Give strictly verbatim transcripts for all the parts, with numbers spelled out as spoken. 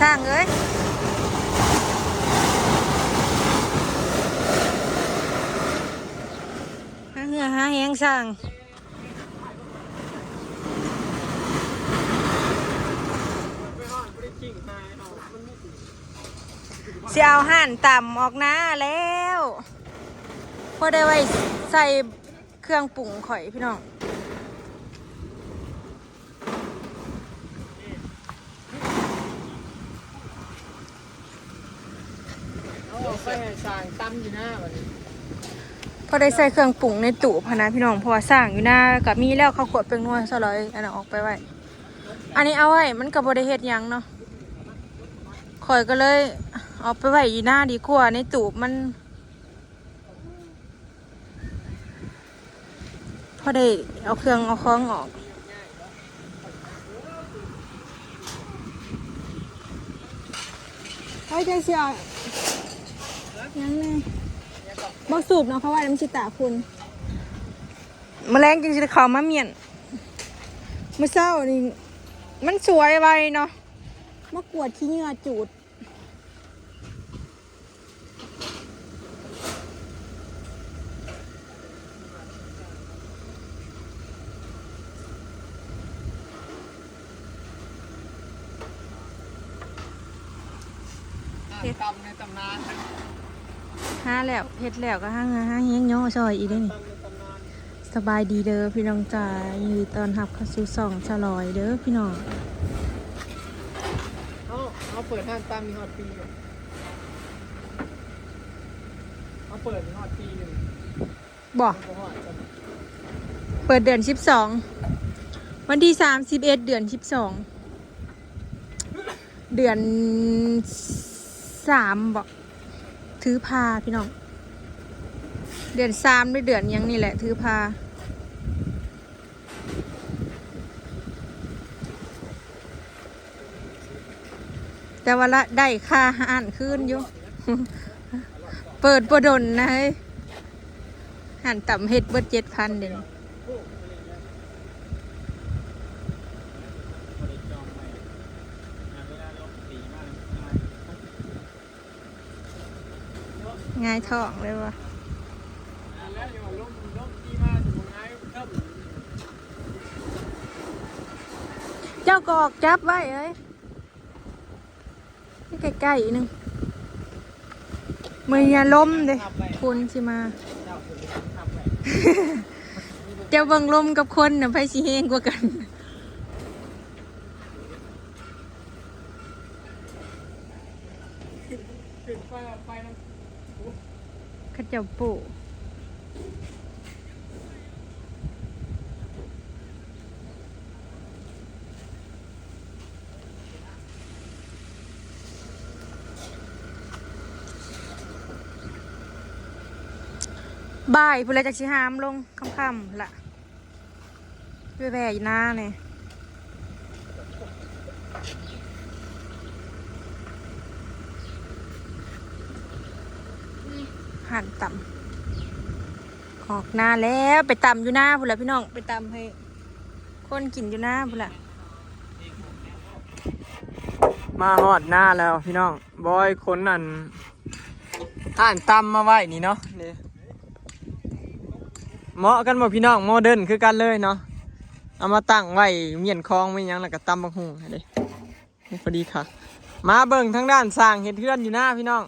ช่างเอ้ย หาเหือหาแฮงช่าง สิเอาห่านต่ำออกหน้าแล้ว พอได้ไว้ใส่เครื่องปรุงข่อยพี่น้อง เอาออกไปให้ช่างตำอยู่หน้าบัดนี้ พอได้ใส่เครื่องปรุงในตู้พะนะพี่น้อง เพราะว่าช่างอยู่หน้าก็มีแล้วข้าวขั่วแป้งนัวซะเลย อันนั้นออกไปไว้ อันนี้เอาไว้มันก็บ่ได้เฮ็ดหยังเนาะ ข่อยก็เลยเอาไปไว้อยู่หน้าดีกว่า ในตู้มัน พอได้เอาเครื่องเอาของออก เฮ้ย เจ้าเสี่ยวยังไง บ่สูบเนาะ เพราะว่ามันสิตาคุณ แมลงจึงสิเข้ามาเมียน มื้อเช้านี่ มันสวยไวเนาะ มากวาดขี้เหงื่อจูด เฮ็ด ตำในตำนานนะ หาแล้ว เฮ็ดแล้วก็หา หา หาเฮ็ดย่อซอยอีกเด้อนี่ ตำในตำนาน สบายดีเด้อพี่น้องจ๋า ยินดีต้อนรับเข้าสู่ช่องสลอยเด้อพี่น้อง เอา เอาเปิดร้านตำนี่ฮอดปีบ่ เอาเปิดนี่ฮอดปีหนึ่ง บ่ บ่ฮอดจ้ะ เปิดเดือนสิบสอง วันที่สามสิบเอ็ด เดือนสิบสอง เดือนสามบ่ ถือพาพี่น้อง เดือนสามหรือเดือนหยังนี่แหละ ถือพา แต่ว่าละได้ค่าห้านคืนอยู่ เปิดบ่ดนนะเฮ้ย ห้านตำเฮ็ดเบิดเจ็ดพันเด้ หงายท้องเลยวะ เจ้าก็ออกจับไว้เอ้ย ใกล้ๆอีกหนึ่ง มื้อนี้ลมเด้ คนสิมา เจ้าเบิ่งลมกับคนน่ะ ไผสิแฮงกว่ากัน เขาเจ้าปลูก บ่ายพุ้นละจักสิหามลง ค่ำๆละ ไปแว่อยู่นานี่ หั่นตำ ออกนาแล้ว ไปตำอยู่นาพุ้นละพี่น้อง ไปตำให้คนกินอยู่นาพุ้นละ มาฮอดนาแล้วพี่น้อง บอยขนอัน หั่นตำมาไว้นี่เนาะ นี่ เหมาะกันบ่พี่น้อง โมเดิร์นคือกันเลยเนาะ เอามาตั้งไว้เมียนคองไว้หยัง แล้วก็ตำบักหุ่งให้เด้ นี่พอดีค่ะ มาเบิ่งทางด้านช่างเฮ็ดเฮือนอยู่นาพี่น้อง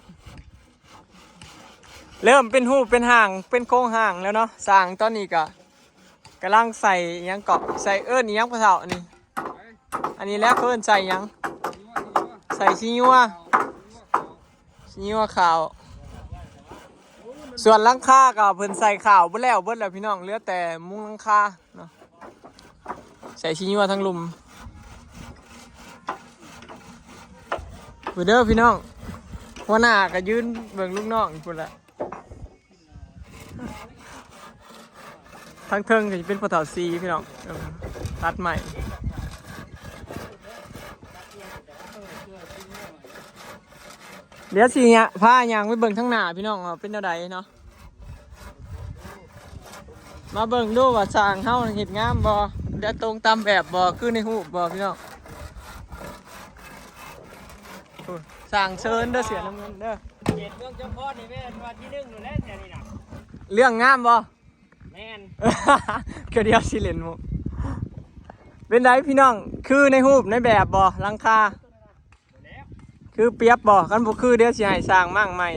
เริ่มเป็นรูปเป็นร่าง เป็นโครงร่างแล้วเนาะ ช่างตอนนี้ก็กำลังใส่หยังเกาะ ใส่เอิ้นอีหยังพ่อเฒ่านี่ อันนี้แหละเพิ่นใส่หยัง ใส่ขี้งัว ขี้งัวขาว ส่วนหลังคาก็เพิ่นใส่ขาวเบิดแล้ว เบิดแล้วพี่น้อง เหลือแต่มุงหลังคาเนาะ ใส่ขี้งัวทั้งลุม เบิ่งเด้อพี่น้อง หัวหน้าก็ยืนเบิ่งลูกน้องอยู่พุ้นละ ทั้งเทิงก็จะเป็นพ่อเฒ่าซีพี่น้อง เออ ตัดใหม่ เดี๋ยวสิเนี่ย พาย่างไปเบิ่งทางหน้าพี่น้องว่าเป็นแนวใดเนาะ มาเบิ่งดูว่าช่างเฮาเฮ็ดงามบ่ ได้ตรงตามแบบบ่ คือในรูปบ่พี่น้อง สั่งเชิญเด้อเสื้อน้ำเงินเด้อ เขตเมืองจอมพรนี่แม่นว่าที่หนึ่งอยู่แล้วแถวนี้นะ เรื่องงามบ่ แม่น ก็เดียวสิเล่นหมู่เป็นไดพี่น้อง คือในรูปในแบบบ่หลังคา คือเปรียบบ่ คันบ่คือเดี๋ยวสิให้สร้างมั่งใหม่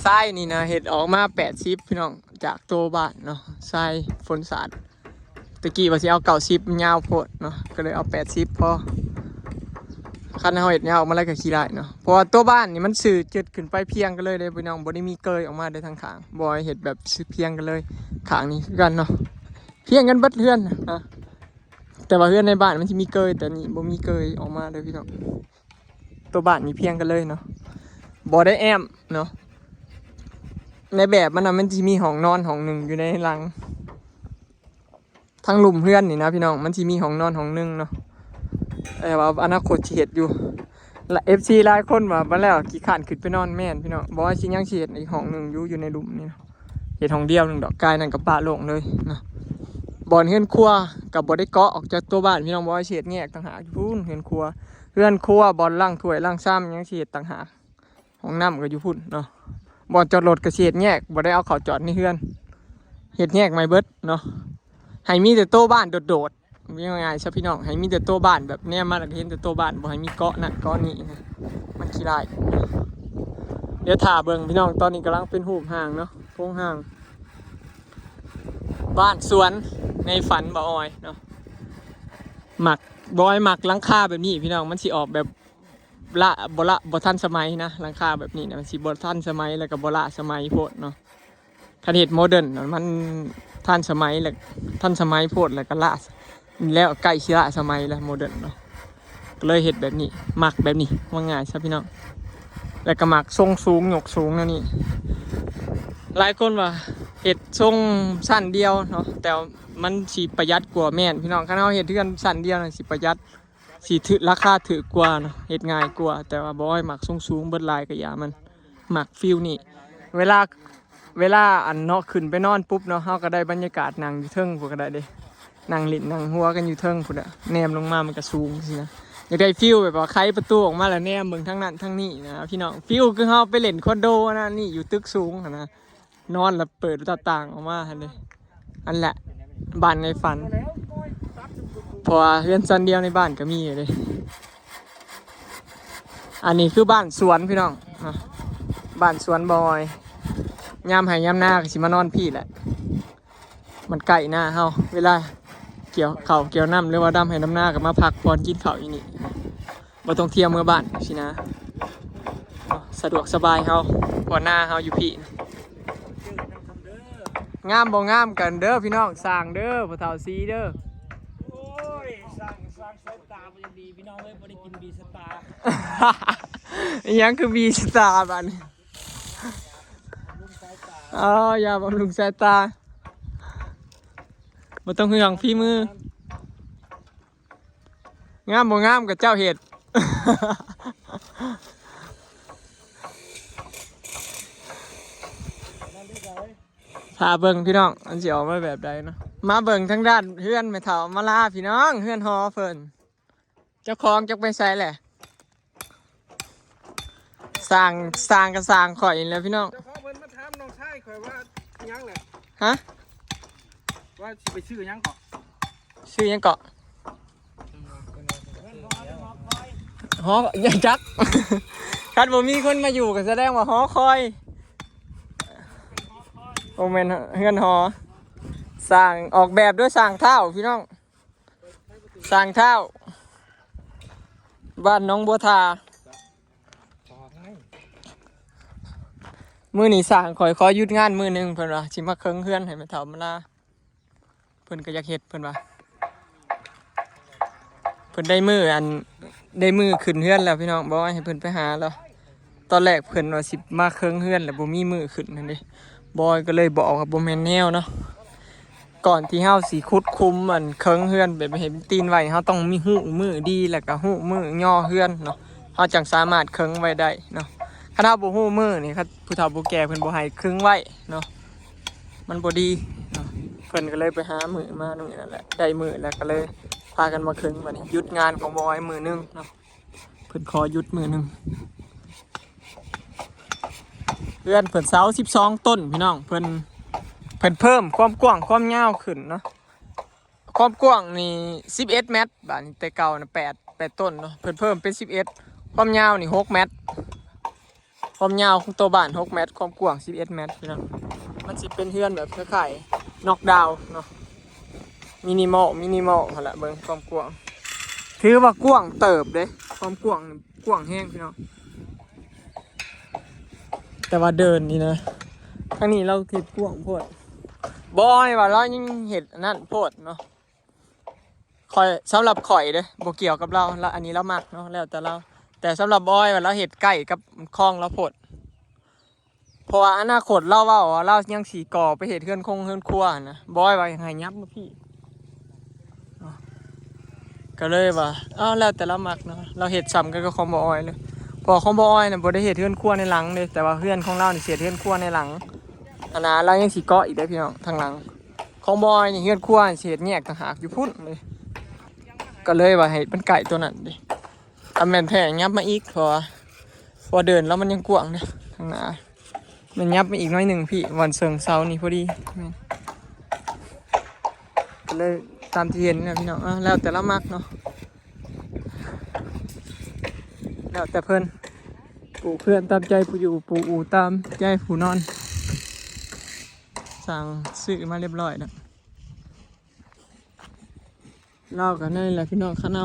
ทรายนี่นะเฮ็ดออกมาแปดสิบพี่น้อง จากตัวบ้านเนาะ ทรายฝนสาด ตะกี้ว่าสิเอาเก้าสิบมันยาวโพดเนาะ ก็เลยเอาแปดสิบพอ คันเฮาเฮ็ดยาวออกมาแล้วก็ขี้ร้ายเนาะ เพราะว่าตัวบ้านนี่มันซื่อจึดขึ้นไปเพียงกันเลยเด้พี่น้อง บ่ได้มีเกยออกมาได้ทางข้าง บ่ให้เฮ็ดแบบซื่อเพียงกันเลย ข้างนี้คือกันเนาะ เพียงกันเบิดเฮือนนะ แต่ว่าเฮือนในบ้านมันสิมีเกย แต่นี่บ่มีเกยออกมาเด้อพี่น้อง ตัวบ้านนี่เพียงกันเลยเนาะ บ่ได้แอมเนาะ ในแบบมันน่ะมันสิมีห้องนอนห้องหนึ่งอยู่ในหลัง ทั้งลุ่มเฮือนนี่นะพี่น้อง มันสิมีห้องนอนห้องหนึ่งเนาะ แต่ว่าอนาคตสิเฮ็ดอยู่ และ เอฟซี หลายคนว่ามาแล้วขี้คร้านขึ้นไปนอน แม่นพี่น้อง บอกว่าสิยังสิเฮ็ดอีกห้องหนึ่งอยู่ อยู่ในลุ่มนี่เนาะ เฮ็ดห้องเดียวหนึ่งดอก กายนั่นก็ปะโล่งเลยเนาะ บ่อนเฮือนครัวก็บ่ได้เกาะออกจากตัวบ้านพี่น้อง บอกว่าสิเฮ็ดแยกต่างหากอยู่พุ้น เฮือนครัว เฮือนครัว บ่อนล้างถ้วยล้างชามยังสิเฮ็ดต่างหาก ห้องน้ำก็อยู่พุ้นเนาะ บ่อนจอดรถก็สิเฮ็ดแยก บ่ได้เอาเข้าจอดในเฮือน เฮ็ดแยกใหม่เบิดเนาะ ให้มีแต่ตัวบ้านโดดๆ ว่าง่ายๆซะพี่น้อง ให้มีแต่ตัวบ้านแบบแนมมาแล้วก็เห็นแต่ตัวบ้าน บ่ให้มีเกาะนั่นเกาะนี่นะ มันขี้ร้าย เดี๋ยวถ่าเบิ่งพี่น้อง ตอนนี้กำลังเป็นรูปร่างเนาะ โครงร่าง บ้านสวนในฝันบ่ออยเนาะ มัก บ่ออยมักหลังคาแบบนี้พี่น้อง มันสิออกแบบละ บ่ละ บ่ทันสมัยนะ หลังคาแบบนี้นะ มันสิบ่ทันสมัย แล้วก็บ่ละสมัยโพดเนาะ คันเฮ็ดโมเดิร์นน่ะมันทันสมัย แล้วทันสมัยโพด แล้วก็ละ แล้วใกล้สิละสมัยแล้วโมเดิร์นเนาะ ก็เลยเฮ็ดแบบนี้ มักแบบนี้ ว่าง่ายซะพี่น้อง แล้วก็มักทรงสูง ยกสูงแนวนี้ หลายคนว่าเฮ็ดทรงสั้นเดียวเนาะ แต่มันสิประหยัดกว่า แม่นพี่น้อง คันเฮาเฮ็ดเฮือนสั้นเดียวน่ะสิประหยัด สิถือราคาถือกว่าเนาะ เฮ็ดง่ายกว่า แต่ว่าบ่ออยมักสูงๆ เบิดหลายก็อย่ามัน มักฟีลนี่ เวลา เวลาอันเนาะ ขึ้นไปนอนปุ๊บเนาะ เฮาก็ได้บรรยากาศนั่งอยู่เทิงพุ้นก็ได้เด้ นั่งเล่นนั่งหัวกันอยู่เทิงพุ้นอะ แนมลงมามันก็สูงสินะ อยากได้ฟีลแบบว่าไขประตูออกมาแล้วแนมเบิ่งทั้งนั้นทั้งนี้นะพี่น้อง ฟีลคือเฮาไปเล่นคอนโดนั่นนี่ อยู่ตึกสูงหั้นนะ นอนแล้วเปิดหน้าต่างออกมาหั่นเด้ อันแหละ บ้านในฝัน เพราะว่าเฮือนชั้นเดียวในบ้านก็มีอยู่เด้ อันนี้คือบ้านสวนพี่น้อง อ่ะ บ้านสวนบ่ออย ยามไฮ่ยามนาก็สิมานอนพี้แหละ มันใกล้นาเฮา เวลาเกี่ยวข้าวเกี่ยวน้ำ หรือว่าดำไฮ่ดำนาก็มาพักผ่อนกินข้าวอยู่นี่ บ่ต้องเที่ยวเมือบ้านสินะ สะดวกสบายเฮา เพราะนาเฮาอยู่พี้ งามบ่งามกันเด้อพี่น้อง สร้างเด้อ พ่อเฒ่าศรีเด้อ โอ้ยสร้างสร้างสายตาบ่ยังดีพี่น้องเอ้ยบ่ได้กินบีสตาร์ อิหยังคือบีสตาร์บัดนี้ อ๋อ ยาบำรุงสายตา บ่ต้องห่วงฝีมือ งามบ่งามก็เจ้าเฮ็ด พาเบิ่งพี่น้อง มันสิออกมาแบบใดเนาะ มาเบิ่งทางด้านเฮือนแม่เฒ่ามาลาพี่น้อง เฮือนหอเพิ่น เจ้าของจักไปไสแหละ สร้าง สร้างก็สร้างข่อยนี่แหละพี่น้อง เจ้าของเพิ่นมาถามน้องชายข่อยว่าหยังแหละ ฮะ ว่าสิไปซื้อหยังเกาะ ซื้อหยังเกาะ หอ อย่าจัก คันบ่มีคนมาอยู่ก็แสดงว่าหอคอย โอ้แม่นเฮือนหอ สร้างออกแบบด้วยสร้างท้าวพี่น้อง สร้างท้าว บ้านหนองบัวทา มื้อนี้สร้างข่อยขอหยุดงานมื้อหนึ่งเพิ่นว่า สิมาเคิงเฮือนให้แม่เฒ่ามาลา เพิ่นก็อยากเฮ็ดเพิ่นว่า เพิ่นได้มื้ออัน ได้มื้อขึ้นเฮือนแล้วพี่น้อง บอกให้เพิ่นไปหาแล้ว ตอนแรกเพิ่นว่าสิมาเคิงเฮือนแล้วบ่มีมื้อขึ้นหั่นเด้ บอยก็เลยบอกว่าบ่แม่นแนวเนาะ ก่อนที่เฮาสิขุดคุมอันเคิงเฮือนแบบให้เป็นตีนไว้ เฮาต้องมีฮู้มื้อดี แล้วก็ฮู้มื้อย่อเฮือนเนาะ เฮาจั่งสามารถเคิงไว้ได้เนาะ คันเฮาบ่ฮู้มื้อนี่ คันผู้เฒ่าผู้แก่เพิ่นบ่ให้เคิงไว้เนาะ มันบ่ดีเนาะ เพิ่นก็เลยไปหามื้อมามื้อนั่นแหละ ได้มื้อแล้วก็เลยพากันมาเคิง บัดนี้หยุดงานของบอยมื้อหนึ่งเนาะ เพิ่นขอหยุดมื้อหนึ่ง เฮือนเพิ่นเสาสิบสองต้นพี่น้อง เพิ่น เพิ่นเพิ่มความกว้างความยาวขึ้นเนาะ ความกว้างนี่สิบเอ็ดเมตร บาดนี้แต่เก่านะแปด แปดต้นเนาะ เพิ่นเพิ่มเป็นสิบเอ็ด ความยาวนี่หกเมตร ความยาวของตัวบ้านหกเมตร ความกว้างสิบเอ็ดเมตรพี่น้อง มันสิเป็นเฮือนแบบคล้ายๆ knock down เนาะ minimal minimal หั่นละ เบิ่งความกว้าง ถือว่ากว้างเติบเด้ ความกว้างนี่กว้างแฮงพี่น้อง แต่ว่าเดินนี่นะ ทางนี้เราเฮ็ดกว้างโพด บ่อ้อยว่าเรายังเฮ็ดอันนั้นโพดเนาะ ข้อย สำหรับข้อยเด้ บ่เกี่ยวกับเรา ละ อันนี้เรามักเนาะ แล้วแต่เรา แต่สำหรับบ่อ้อยว่าเราเฮ็ดใกล้กับคลองเราโพด เพราะว่าอนาคตเราเว้าว่าเรายังสิก่อไปเฮ็ดเฮือนคงเฮือนครัวหั่นนะ บ่อ้อยว่าให้ยับมาพี้ ก็เลยว่า อ้าว แล้วแต่เรามักเนาะ เราเฮ็ดส่ำกันกับของบ่อ้อยเลย เพราะของบ่อ้อยน่ะบ่ได้เฮ็ดเฮือนครัวในหลังเด้ แต่ว่าเฮือนของเรานี่สิเฮ็ดเฮือนครัวในหลัง อันนั้นเรายังสิก่ออีกเด้พี่น้อง ทางหลัง ของบ่อ้อยนี่เฮือนครัวสิเฮ็ดแยกต่างหากอยู่พุ้นเลย ก็เลยว่าให้มันใกล้ตัวนั้นเด้ ถ้าแม่นแพงยับมาอีก เพราะว่า เพราะเดินแล้วมันยังกว้างเด้ ข้างหน้า มันยับมาอีกหน่อยหนึ่งพี่ วันเสาร์เสาร์นี่พอดี แม่น ก็เลยตามที่เห็นนะพี่น้อง อ่ะ แล้วแต่เรามักเนาะ แล้วแต่เพิ่น ปลูกเฮือนตามใจผู้อยู่ ปลูกอู่ตามใจผู้นอน สั่งซื้อมาเรียบร้อยแล้ว เราก็นั่นแหละพี่น้อง คันเฮา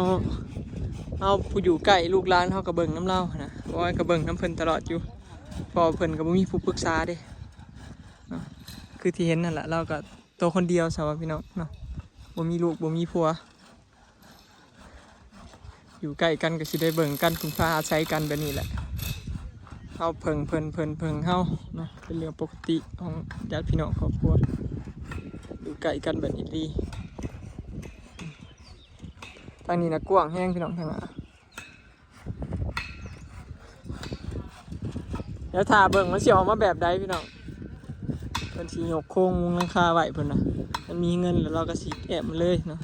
เฮาผู้อยู่ใกล้ลูกหลานเฮาก็เบิ่งนำเราหั้นนะ บ่อ้อยก็เบิ่งนำเพิ่นตลอดอยู่ เพราะว่าเพิ่นก็บ่มีผู้ปรึกษาเด้เนาะ คือที่เห็นนั่นแหละ เราก็ตัวคนเดียวซะว่าพี่น้องเนาะ บ่มีลูกบ่มีผัว อยู่ใกล้กันก็สิได้เบิ่งกัน พึ่งพาอาศัยกันแบบนี้แหละ เฮาเพิ่งเพิ่น เพิ่นเพิ่งเฮาเนาะ เป็นเรื่องปกติของญาติพี่น้องครอบครัว อยู่ใกล้กันแบบนี้ดี ทางนี้นะกว้างแฮงพี่น้อง ทางหน้า เดี๋ยวถ่าเบิ่งมันสิออกมาแบบใดพี่น้อง เพิ่นสิยกโครงมุงหลังคาไว้เพิ่นนะ มันมีเงินแล้วเราก็สิแอบมันเลยเนาะ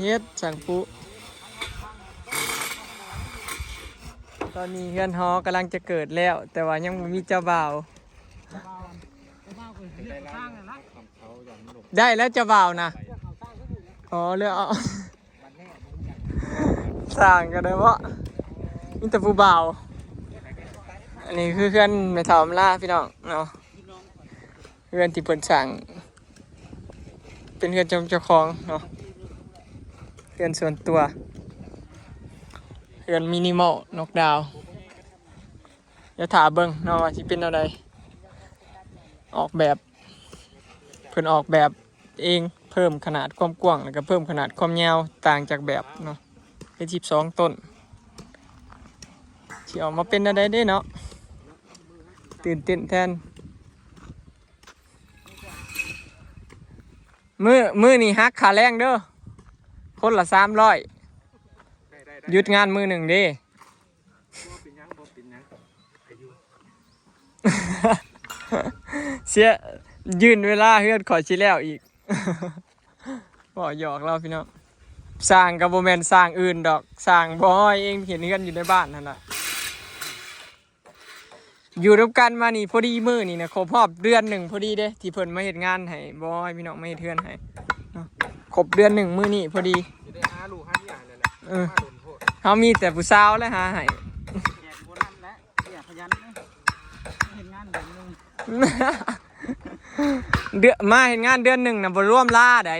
เฮ็ดสั่งปุ ตอนนี้เฮือนหอกำลังจะเกิดแล้ว แต่ว่ายังบ่มีเจ้าบ่าว ได้แล้วเจ้าบ่าวนะ อ๋อ เลือกเอา สร้างกันได้บ่ มีแต่ผู้บ่าว อันนี้คือเฮือนแม่เฒ่าอำลาพี่น้องเนาะ เฮือนที่เพิ่นสร้าง เป็นเฮือนเจ้า เจ้าของเนาะ เฮือนส่วนตัว เฮือน minimal knock down เดี๋ยวถ่าเบิ่งเนาะว่าสิเป็นแนวใด ออกแบบ เพิ่นออกแบบเอง เพิ่มขนาดความกว้าง แล้วก็เพิ่มขนาดความยาว ต่างจากแบบเนาะ เป็นสิบสองต้น สิออกมาเป็นแนวใดเด้เนาะ ตื่นเต้นแทน มื้อ มื้อนี้หักค่าแรงเด้อ คนละสามร้อย ได้ได้ได้ หยุดงานมื้อหนึ่งเด้ บ่เป็นหยัง บ่เป็นหยัง อายุ เสีย ยื่นเวลาเฮือนข้อยสิแล้วอีก บ่หยอกเราพี่น้อง สร้างก็บ่แม่นสร้างอื่นดอก สร้างบ่อ้อยเอง เฮ็ดเฮือนอยู่ในบ้านหั่นล่ะ อยู่ร่วมกันมานี่พอดีมื้อนี่นะ ครบรอบเดือนหนึ่งพอดีเด้ ที่เพิ่นมาเฮ็ดงานให้บ่อ้อยพี่น้อง มาเฮ็ดเฮือนให้เนาะ ครบเดือนหนึ่งมื้อนี่พอดี สิได้หาลูกหาเมียนั่นแหละ เออ มาโดนโพด เฮามีแต่ผู้สาวและหาให้ แจกโบนัสและเบี้ยขยันนะ เฮ็ดงานเดือนหนึ่ง เดือน มาเฮ็ดงานเดือนหนึ่งนะ บ่รวมลาใด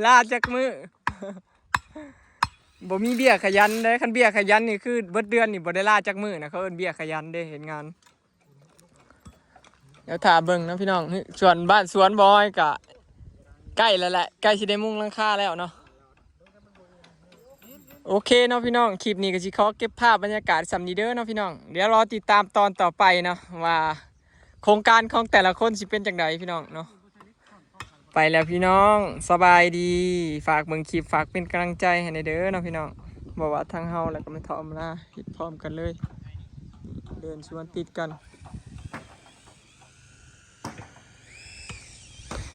ลาจักมื้อ บ่มีเบี้ยขยันเด้ คันเบี้ยขยันนี่คือเบิดเดือนนี่บ่ได้ลาจักมื้อนะ เขาเอิ้นเบี้ยขยันเด้ เฮ็ดงาน เดี๋ยวถ่าเบิ่งนะพี่น้อง ส่วนบ้านสวนบ่อ้อยก็ใกล้แล้วแหละ ใกล้สิได้มุงหลังคาแล้วเนาะ โอเคเนาะพี่น้อง คลิปนี้ก็สิขอเก็บภาพบรรยากาศส่ำนี้เด้อเนาะพี่น้อง เดี๋ยวรอติดตามตอนต่อไปเนาะ ว่าโครงการของแต่ละคนสิเป็นจั่งใดพี่น้องเนาะ ไปแล้วพี่น้อง สบายดี ฝากเบิ่งคลิป ฝากเป็นกำลังใจให้แหน่เด้อเนาะพี่น้อง บ่ว่าทางเฮาแล้วก็แม่เฒ่าอำลา เฮ็ดพร้อมกันเลย เดินสวนติดกัน